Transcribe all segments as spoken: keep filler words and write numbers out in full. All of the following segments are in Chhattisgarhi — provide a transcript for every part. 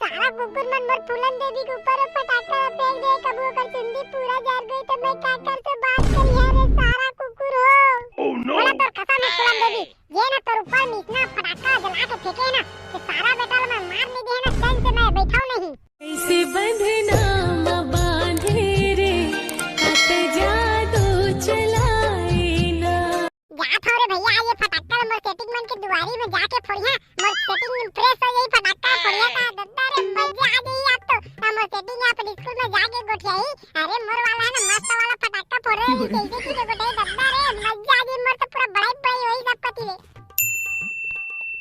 सारा कुकुर मन मोर फूलन देवी के ऊपर फटाका फेंक दे, कभू ओकर चुंदी पूरा जर गई त मैं का कर से बात करिहा रे सारा कुकुर हो। Oh no! मोला तोर कसम हे फूलन देवी, जे ना तोर ऊपर मिसना फटाका जला के फेंके ना, ते सारा बेटा ल मैं मार नहीं दे ना, चैन से मैं बैठाऊ नहीं। कैसे बंधना म बांधे रे, कत जादू चलाए ना। जात हव रे भैया, ये फटाका ल मोर सेटिंग मन के दुआरी में जाके फोड़िहा, मोर सेटिंग इम्प्रेस हो जाई, फटाका फोड़िहा का दद्दा रे, मजा आ जाई आप तो। ना मोर सेटिंग अपन स्कूल में जाके गोठियाही। अरे मोर वाला है ना, मस्त वाला फटाका फोड़ रहे हैं, कैसे की गोठियाही दद्दा रे, मजा आ जाई, मोर तो पूरा बड़ाई बड़ाई होई सब पति रे।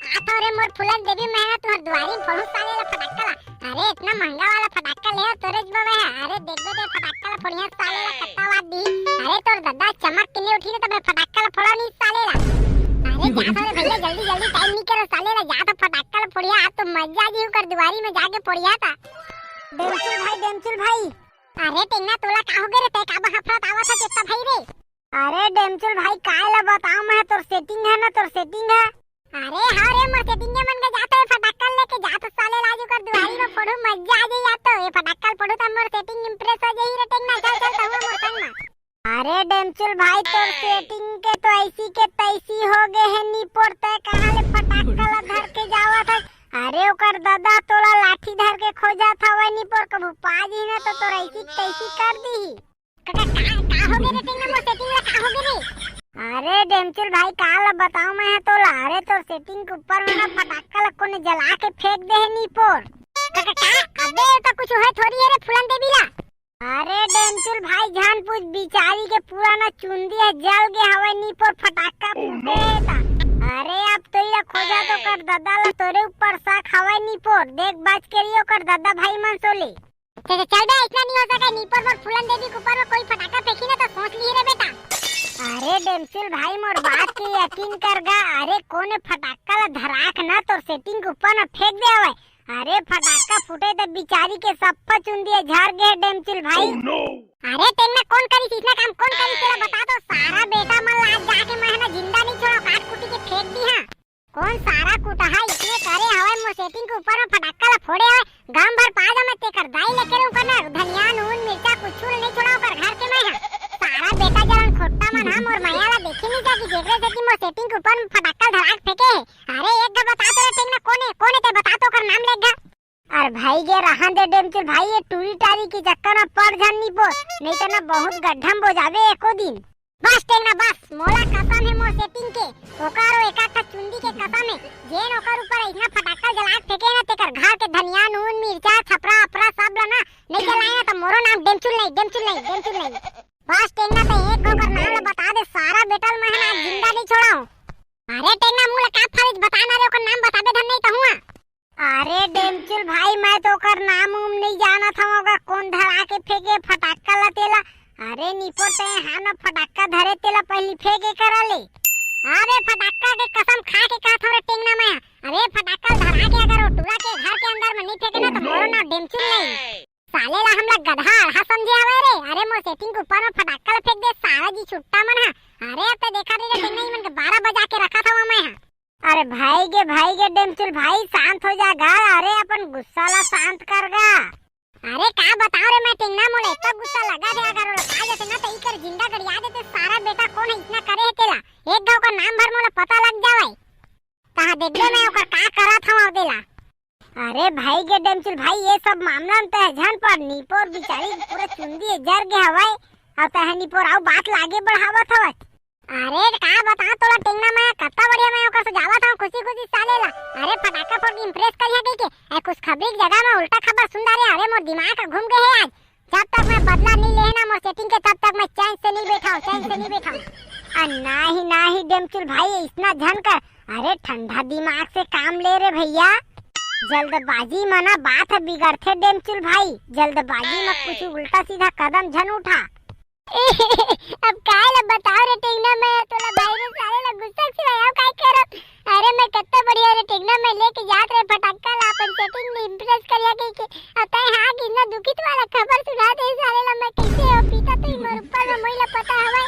आ तो रे मोर फूलन देवी, मैं ना तुहर दुआरी में फोड़ू साले ला फटाका ला। अरे इतना महंगा वाला फटाका ले तोरे जबा में है। अरे देख दे फटाका ला फोड़िया साले ला कत्ता वाद दी। अरे तोर दद्दा चमक के नहीं उठी ना, तब मैं फटाका ला फोड़ा नहीं साले ला। अरे जा तो रे भैया, जल्दी जल्दी टाइम नहीं करो साले ला, जा तो फटाका ला फोड़िया, आज तो मजा आ जी कर दुआरी में जाके फोड़िया था। डेमचुल भाई, डेमचुल भाई। अरे टेंगना तोला का हो गए रे, ते का बहाफरत आवा था चेत्ता भाई रे। अरे डेमचुल भाई, काय ला बताओ मैं, तोर सेटिंग है ना, तोर सेटिंग है। अरे हाँ रे, मोर सेटिंग के मन के जात है, फटाकल लेके जात साले लाजू कर दुआरी में फोड़ू, मजा आ जाई। या तो ये फटाकल फोड़ू त मोर सेटिंग इम्प्रेस हो जाई रे टेंगना। चल चल तहुआ मोर संग में। अरे डेमचुल भाई, तोर सेटिंग के तो ऐसी के तैसी हो गए है नीपोर, ते कहाँ ले फटाकल धर के जावा था। अरे ओकर दादा तोला लाठी धर के खोजा था वही नीपोर, कभू पा जी ना तो तोर ऐसी के तैसी कर दी ही। काका, का, का हो गे रे टेंगना, मोर सेटिंग ला का हो गे रे? अरे डेमचुल भाई, का ला बताओ मैं तोला, अरे तोर सेटिंग के ऊपर में ना फटाका ला कोने जला के फेंक दे है नीपोर। काका, का? अबे तो कुछ है थोड़ी है रे फूलन देवी ला। अरे डेमचुल भाई, जान पूछ बिचारी के पूरा ना चुंदी है जल गे हवय नीपोर फटाका फूटे ता। अरे अब तो इला खोजा तो कर दादा ला तोरे ऊपर शक हवय नीपोर, देख बच के रहियो कर दादा भाई मन सोले। ते, ते चल बे, इतना नहीं हो सके, नीपोर मोर फूलन देवी के ऊपर में कोई फटाका फेंकी ना तो सोच ली रे बेटा। अरे डेमचुल भाई, मोर बात के यकीन कर गा। अरे कोने फटाका ला धराक ना तोर सेटिंग के ऊपर में फेंक दे हवय। अरे फटाका फूटे तो बिचारी के सप्पा चुंदिया झार गे डेमचुल भाई। Oh no! अरे तेन में कौन करी इतना काम, कौन करी तेला बता तो सारा बेटा मन ला आज जाके मैं ना जिंदा नहीं छोड़ा, काट कुटी के फेंक दी हाँ। कौन सारा कुटहा इसने करे हवय मोर सेटिंग के ऊपर में फटाका ला फोड़े हवय। गांव भर पा जा मैं तेकर दाई लेके रहूं करना, धनिया, नून, मिर्चा कुछु नहीं छोड़ा ओकर घर के मैं हा। सारा बेटा जलन खोट्टा मन हा मोर मया ला देखी नहीं जाकी जेकरे से कि मोर सेटिंग के ऊपर में फटाका धड़ाक फेंके हे। अरे एक घ बता तो रे टेंगना कोने, कोने ते बता तो ओकर नाम ले घ। अरे भाई गे रहन दे डेमचुल भाई, ये टूरी टारी के चक्कर में पड़ झन नीपोर, नहीं तो ना बहुत गड्ढम बो जाबे एको दिन। बस टेंगना बस, मोला कसम हे मोर सेटिंग के, ओकर ओ एकाठा चुंदी के कसम हे, जेन ओकर ऊपर इतना फटाका जला के फेंके ना, तेकर घर के धनिया, नून, मिर्चा, छपरा, अपरा सब ला ना, नहीं जलाए ना तो मोरो नाम डेमचुल नहीं, डेमचुल नहीं, डेमचुल नहीं। बस टेंगना ते एक ओकर नाम ला बता दे, सारा बेटल मैं ना जिंदा नहीं छोड़ाऊं। अरे टेंगना मुंह ला का फारिज बता ना रे, ओकर नाम बताबे धन नहीं कहूंगा। अरे डेमचुल भाई, मैं तो ओकर नाम उम नहीं जानत हवं गा, कौन धरा के फेंके फटाका ला तेला। अरे निपोर ते हां न फटाका धरे तेला पहली फेंके करा ले। अरे फटाका के कसम खा के कहत हवं रे टेंगना मैं। अरे फटाका धरा के अगर ओ टूरा के घर के अंदर में नहीं फेंके ना तो मोरो नाम डेमचुल नहीं। साले ला हमला गधा अड़हा समझे हवे रे। अरे मोर सेटिंग के ऊपर में फटाका ला फेंक दे सारा जी छुट्टा मन हा। अरे अब तो देखा रे टेंगना ई मन के बारह बजा के रखा था मैं हा। अरे भाई गे, भाई गे डेमचुल भाई, शांत हो जा गा। अरे अपन गुस्सा ला शांत कर गा। अरे का बताओ रे मैं टेंगना, मोला इतना गुस्सा लगा दे अगर ओला खा जाते ना तो इकर जिंदा गड़िया देते सारा बेटा कौन है इतना करे है तेला। एक घाव का नाम भर मोला पता लग जावे। कहा देख ले मैं ओकर का करत हूँ देला। अरे भाई गे डेमचुल भाई, ये सब मामला में तह झन पर निपोर बिचारी पूरा चुंदी जर गे हवय। अब तह निपोर आऊ बात लागे बढ़ावत हवय। अरे का बता तोला टेंगना मैं कत्ता बढ़िया मैं ओकर से जावत हूँ खुशी खुशी साले ला। अरे फटाका फोड़ के इम्प्रेस करिया कह के ए, कुछ खबरी की जगह में उल्टा खबर सुन डारे। अरे मोर दिमाग घूम गए है आज। जब तक मैं बदला नहीं ले ना मोर सेटिंग के तब तक मैं चैन से नहीं बैठा हूँ, चैन से नहीं बैठा हूँ। आ, नाही नाही डेमचुल भाई इतना झन कर। अरे ठंडा दिमाग से काम ले रे भैया। जल्दबाजी मना बात बिगड़थे डेमचुल भाई, जल्दबाजी में कुछ उल्टा सीधा कदम झन उठा। अब काय ला बताओ रे टेंगना मैं तोला भाई रे साले ला गुस्सा से आया काय करो। अरे मैं कत्ता बढ़िया रे टेंगना मैं लेके जात रे फटाका ला अपन सेटिंग में इम्प्रेस करिया कह के। अब तय हाँ कितना दुखित वाला खबर सुना दे साले ला मैं कैसे हो पीता तो ही मोर ऊपर में मोई ला पता हवे।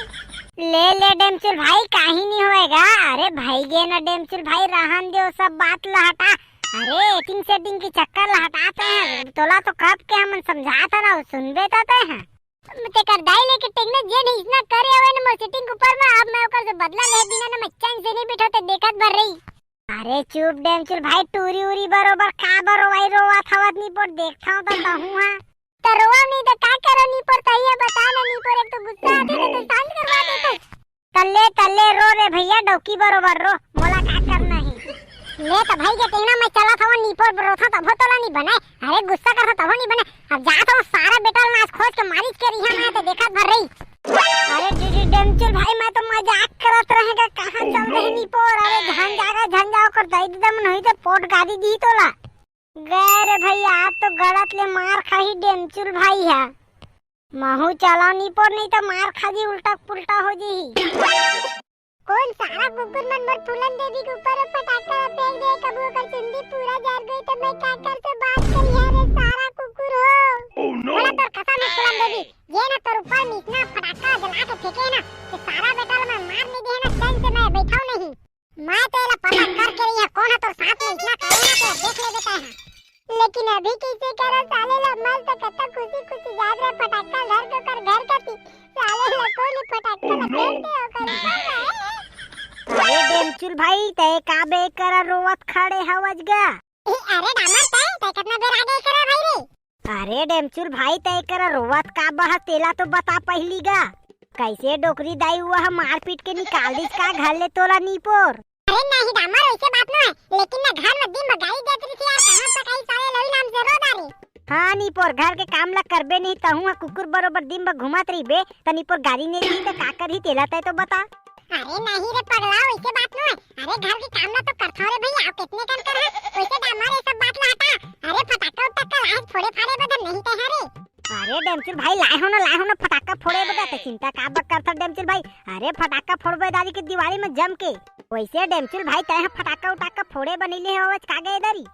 ले ले डेमचुल भाई काही नहीं होएगा। अरे भाई गे ना डेमचुल भाई रहन दो सब बात ला हटा। अरे एटिंग सेटिंग के चक्कर ला हटाते हैं, तोला तो कब के हमन समझात हन ना, सुनबे तो ते हैं। तेकर दाई लेके टेंगना जेन इसना करे हवे ना मोर सेटिंग के ऊपर में, अब मैं ओकर से बदला ले बिना ना मैं चैन से नहीं बैठा ते देखत भर रही। अरे चुप डेमचुल भाई, टूरी उरी बरोबर का बरोवाई रोवत हवत नी पोर देखता हूँ तो कहूँ हाँ। तो रोवा नहीं तो का करो नी पोर, तहिया बता ना नी पोर, एक तो गुस्सा आते तो, तो शांत करवा देते। तल्ले तल्ले रो रे भैया, डौकी बरोबर रो, मोला का करना है। ले तो भाई के टेंगना मैं चला था वो नी पोर रोथा तभो तोला नहीं बने। अरे गुस्सा करता तभो नहीं बने। अब जा तो सारा बेटा नाच खोज के मारिच के रिहा मैं तो देखत भर रही। अरे जी, जी, डेमचुल भाई, मैं तो मजाक करत रहेगा, कहाँ चल रहे नी पोर? अरे झन जागा झन जाओ कर दई दीदा मन होई तो पोट गादी दी तोला। गए रे भैया, आज तो गलत ले मार खाही डेमचुल भाई हा। महू चलाओ नी पोर, नहीं तो मार खा जी, उल्टा पुल्टा हो जी। कौन सारा कुकुर मन मोर फूलन देवी के ऊपर वो फटाका ला फेंक दे, कबू ओकर चुंदी पूरा जर गई तो मैं का कर से बात करी है रे सारा कुकुर हो। Oh no! बड़ा तोर कसम है फूलन देवी, ये ना तोर ऊपर में इतना फटाका जला के फेंके ना कि सारा बेटा ला मैं मार नहीं दे ना, चैन से मैं बैठाऊ नहीं। मैं तो एला पता करके रही है कौन है तोर साथ में इतना करे ना, तो देख ले बेटा है। लेकिन अभी कैसे करो साले ला, मस्त कत्ता खुशी खुशी जात रहे फटाका धर के ओकर घर कती। साले ला कोई फटाका ला फेंक दे ओकर ऊपर में। अरे डेमचुल भाई, तय का बे करा रोवत खड़े हवज गा? ए, अरे डामर तय, तय कितना बेर आगे करा भाई रे? अरे डेमचुल भाई, तय करा रोवत का बहा तेला तो बता पहली गा। कैसे डोकरी दाई हुआ हम मारपीट के निकाल दिस का घर ले तोला नीपोर? अरे नहीं डामर, ऐसे बात ना है, लेकिन ना घर में दिन में गाली देत रही थी यार, कहाँ तक आई साले लवी नाम से रो डारी। हाँ नीपोर, घर के काम ला करबे नहीं तहूँ हा कुकुर बरोबर दिन में घुमात रही बे, त नीपोर गाली नहीं दी त का करही तेला तय तो बता। अरे नहीं रे पगला, वैसे बात ना है। अरे घर के काम ला तो करता रे भैया, आप कितने कन कर है? वैसे डामर ये सब बात ला हटा। अरे फटाका उटाका लाए फोड़े फाड़े बदन नहीं कह रे। अरे डेमचुल भाई, लाए हो ना, लाए हो ना फटाका फोड़े बदन, ते चिंता का बक करता डेमचुल भाई। अरे फटाका फोड़बे दारी के दिवाली में जम के। वैसे डेमचुल भाई, तय हा फटाका उटाका फोड़े बनैले हवच का गए दारी?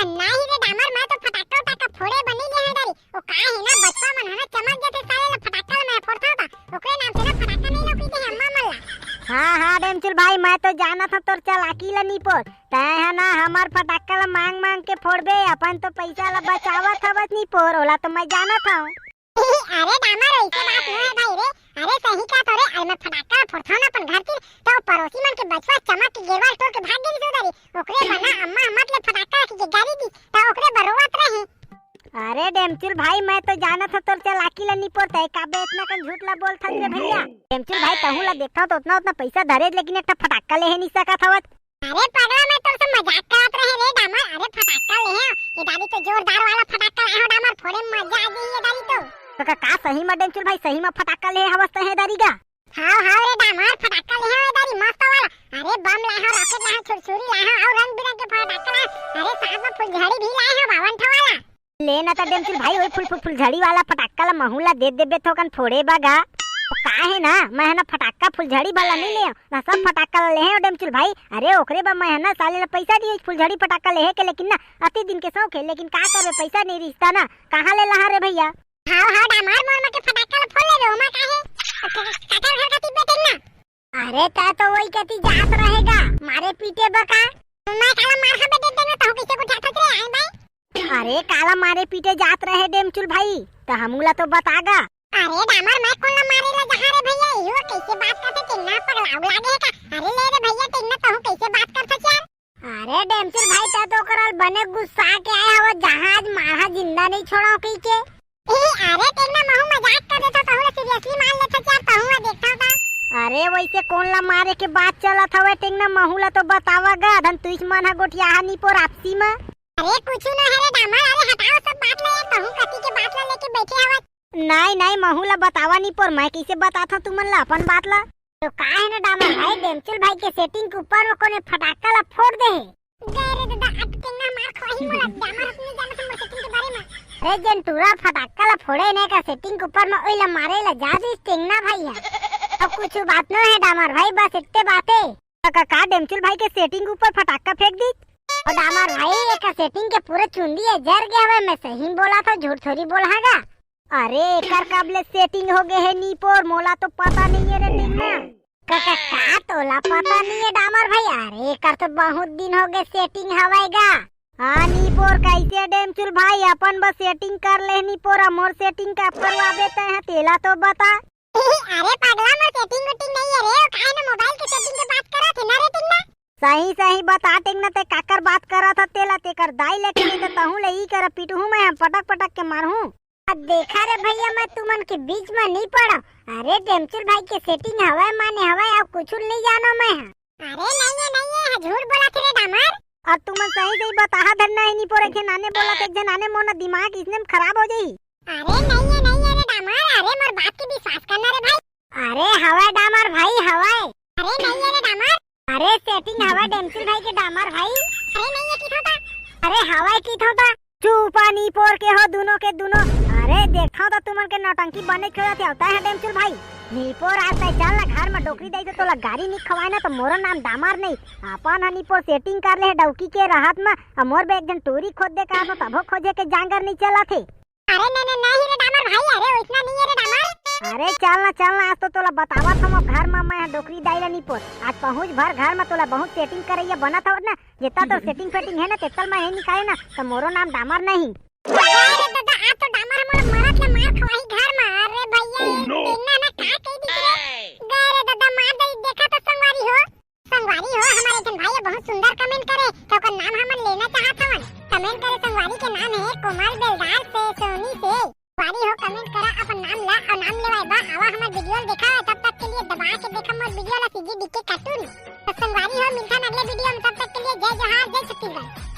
नहीं रे डामर, मैं तो फटाका उटाका फोड़े बनैले है दारी। ओ का है ना, बचवा मन है ना, चमक जाते साले ला फटाका ला मैं फोड़ता था, ओकरे नाम से ना फटाका नहीं लौकी दे अम्मा मन ला। हाँ हाँ डेमचुल भाई, मैं तो जाना था तोर चालाकी ला नीपोर। तय हा ना हमार फटाका ला मांग मांग के फोड़बे, अपन तो पैसा ला बचावत हवत नीपोर, ओला तो मैं जाना था। अरे डामर, ऐसे बात नहीं है भाई रे। अरे सही का तो रे, अरे मैं फटाका फोड़ता हूँ ना अपन घर की, तो पड़ोसी मन के बचवा चमक के गेरवाल तोड़ के भाग गई उधर ही। ओकरे बना अम्मा मत ले फटाका की गाली दी, तो ओकरे बरोवत रही। अरे डेमचुल भाई, मैं तो जाना था तोर चालाकी ला नीपोर, तय काबे इतना कन झूठ ला बोल था रे भैया। डेमचुल भाई, तहू ला देखता हूँ तो उतना उतना पैसा धरे, लेकिन एक ठा फटाका ले है नहीं सकत हवत। अरे पगला, मैं तोर से मजाक करत रहे रे डामर। अरे फटाका ले है, ये दारी तो जोरदार वाला फटाका लाए हो डामर, फोड़े में मजा आ जाई ये दारी तो। तो का, का सही में डेमचुल भाई, सही में फटाका ले हवस तो है दारी गा? हाँ हाँ रे डामर, फटाका ले है ये दारी मस्त वाला। अरे बम लाए हो, रॉकेट लाए हो, छुरछुरी लाए हो और रंग बिरंग के फटाका लाए हो। अरे साथ में फुलझड़ी भी लाए हो, बावन ठो वाला। ले ना त डेमचुल भाई, वही फुल फुल फुलझड़ी वाला फटाका ला महू ला दे देबे थोकन फोड़े बा गा। ओ का है ना, मैं है ना फटाका फुलझड़ी वाला नहीं ले, ना सब फटाका ला ले है डेमचुल भाई। अरे ओकरे बा मैं है ना साले ला पैसा दिए फुलझड़ी फटाका ले है के, लेकिन ना अति दिन के शौक है, लेकिन का करबे पैसा नहीं रिश्ता ना, कहाँ ले लहा रे भैया। हाँ हाँ डामर मोर मा के फटाका ला फोड़ लेबे, ओमा का है। काकर घर का तिब्बे टेंगना। अरे, तै तो वही कती जात रहेगा, मारे पीटे बका। मैं काला मार खाबे दे देना, तहु कैसे को ठाठो रे, आए भाई? अरे, काला मारे पीटे जात रहे डेमचुल भाई, त हमू ला तो बतागा। अरे, डामर मैं कौन ला मारे ला जहाँ रे भैया, यो कैसे बात करथे, टेंगना पगला उगला गे का? अरे, ले रे भैया, टेंगना तहु कैसे बात करथे यार? अरे, डेमचुल भाई, तै तो ओकरा बने गुस्सा के आए हव, जहाँ आज मारहा जिंदा नहीं छोड़ा कही के। ए, अरे टेंगना महू मजाक कर देथो, तहू ला seriously मान लेथो यार, तहू ला देखथो ता। अरे वैसे कौन ला मारे के बात चलत हवे टेंगना, महू ला तो बतावा गा, धन तुइस मन हा गोठियाहा नी पोर आपसी मा। अरे कुछु ना हरे डामर, अरे हटाओ सब बात ला यार, तहू कति के बात ला लेके बैठे हवत। नहीं नहीं महू ला बतावा नी पोर, मैं कैसे बताथो तुमन ला अपन बात ला। तो का है ना डामर भाई, डेमचुल भाई के setting के ऊपर में कोने फटाका ला फोड़ दे हे। गए रे दादा, अब टेंगना मार खवाही मोला, डामर अपने जाना था मोर setting के बारे में। अरे जेन टूरा फटाका ला फोड़े ने का setting के ऊपर में ओइला मारे ला जा दिस टेंगना भाई है। अब कुछ बात नो है डामर भाई, बस इतने बात है। का, का, का डेमचुल भाई के setting के ऊपर फटाका फेंक दी? ओ डामर भाई, एक setting के पूरे चुंदी है जर गया हवे, मैं सही बोला था, झूठ थोड़ी बोला गा। अरे एकर कब ले setting हो गए है नी पोर, मोला तो पता नहीं है रे टेंगना। का, का, का तोला पता नहीं है डामर भाई? अरे एकर तो बहुत दिन हो गए setting हवय गा। हाँ निपोर, कैसे डेमचुल भाई, अपन बस सेटिंग कर ले निपोर, मोर सेटिंग का करवाबे तैं ह, तेला तो बता। अरे पगला, मोर सेटिंग वेटिंग नहीं है रे, काहे ना मोबाइल के सेटिंग के बात करत हे ना रे टिंगना। सही सही बता टिंगना, तैं काकर बात करत ह तेला, तेकर दाई लेके नहीं तो तहूँ ले ई कर पिटहूँ मैं ह, पटक पटक के मारहूँ। अब देखा रे भैया, मैं तुमन के बीच में नहीं पड़ा। अरे डेमचुल भाई के सेटिंग हवय माने हवय, अब कुछ नहीं जानो मैं ह। अरे नहीं है, नहीं है, झूठ बोला थे रे डामर। और तुमन सही सही बताहा धन नहीं निपोर, एक झन आने बोला थे, एक झन आने मोर ना दिमाग इसने में खराब हो जाई। अरे नहीं है, नहीं है रे डामर, अरे मोर बात के विश्वास करना रे भाई। अरे हवय डामर भाई, हवय। अरे नहीं है रे डामर। अरे सेटिंग हवय डेमचुल भाई के डामर भाई। अरे नहीं है की होता। अरे हवय की होता। चुपा निपोर के हो दुनों के दुनों। अरे देखा तो तुमन के नौटंकी बने खेलत हे, होता है डेमचुल भाई। निपोर आज तैं चल ना घर में डोकरी दई तो तोला गारी नहीं खवाए ना तो मोरो नाम डामर नहीं। अपन ह निपोर सेटिंग कर ले हे डौकी के रहत में, अब मोर बे एक झन टूरी खोद दे कहा तो तभो खोजे के जांगर नहीं चलत हे। अरे नहीं, नहीं, नहीं रे डामर भाई, अरे वैसना नहीं है रे डामर। अरे चल ना, चल ना, आज तो तोला बतावत हम घर में मैं ह डोकरी दाई ला निपोर। आज पहुँच भर घर में तोला बहुत सेटिंग करैया बनत हवत ना, जितना तोर सेटिंग फेटिंग है ना, तेतल मैं यही निकाले ना, तो मोरो नाम डामर नहीं। अरे दादा, आज तो डामर हमर मरत ले मार खवाही घर में। अरे भैया, Oh, no! टेंगना ना का कह दी रे। गे रे दादा, मार दे, देखा तो संगवारी हो। संगवारी हो, हमारे एक झन भाई बहुत सुंदर कमेंट करे, तो ओकर नाम हमन लेना चाहत हवन। कमेंट करे संगवारी के नाम है कोमल बेलदार से, सोनी से। संगवारी हो, कमेंट करा अपन नाम ला और नाम लेवाए बा आवा हमर वीडियो ला देखा। तब तक के लिए दबा के देखा मोर वीडियो ला सीजी डीके कार्टून। तो संगवारी हो, मिलथन अगले वीडियो में, तब तक के लिए जय जोहार, जय छत्तीसगढ़।